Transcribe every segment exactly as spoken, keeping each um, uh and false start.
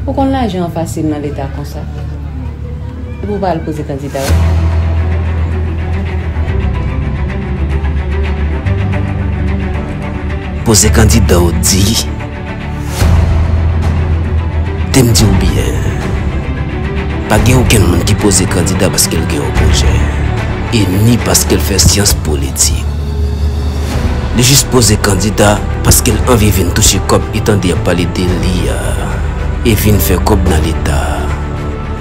Ou konn lajan an fasil nan leta konsa? Epi w pa al poze kandida w? Poze kandida w di, te m di w byen, pa gen okenn moun ki poze kandida paske l gen yon pwojè, e ni paske l fè syans politik. Li jis poze kandida paske l anvi vin touche kòb Etandye ap pale de li a, e vin fè kòb nan leta,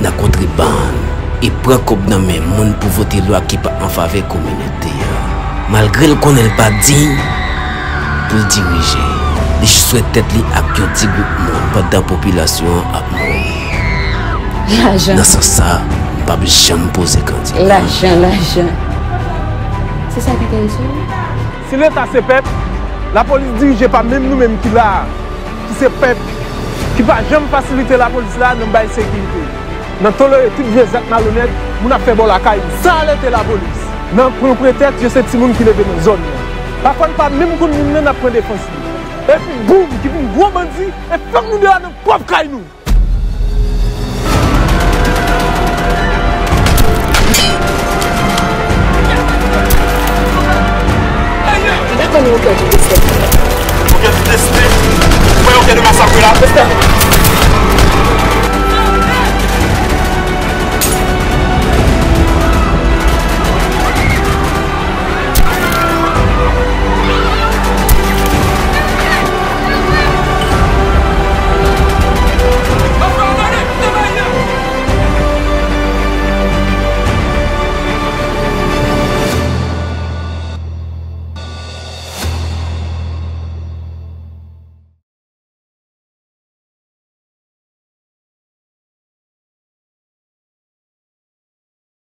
nan kontrebann, e pran kòb nan men moun pou vote lwa ki pa an favè kominote a. Malgre l konnen l pa diy pou l dirije, li jis wè tèt li ak yon ti gwoup moun pandan popilasyon an ap mouri. Lajan. Nan sans sa, m p ap janm poze kandida. Lajan, lajan. Se sa ki enterese w? Si Leta se pèp, lapolis dirije pa menm nou menm ki la a, ki se pèp, ki pa janm fasilite lapolis la nan bay sekirite, nan tolere tout vye zak malonèt moun ap fè bò lakay, san alète lapolis. Nan pran pretèks yo se timoun ki leve nan zòn nan. Pafwa n pa menm konn moun nan, n ap pran defans li. Epi boum, ki vin gwo bandi, e fòk nou deyò nan pwòp kay nou. Ou pa konn yon kè ki desten. Yon kè ki desten? Ou wè yon kè de masakre la?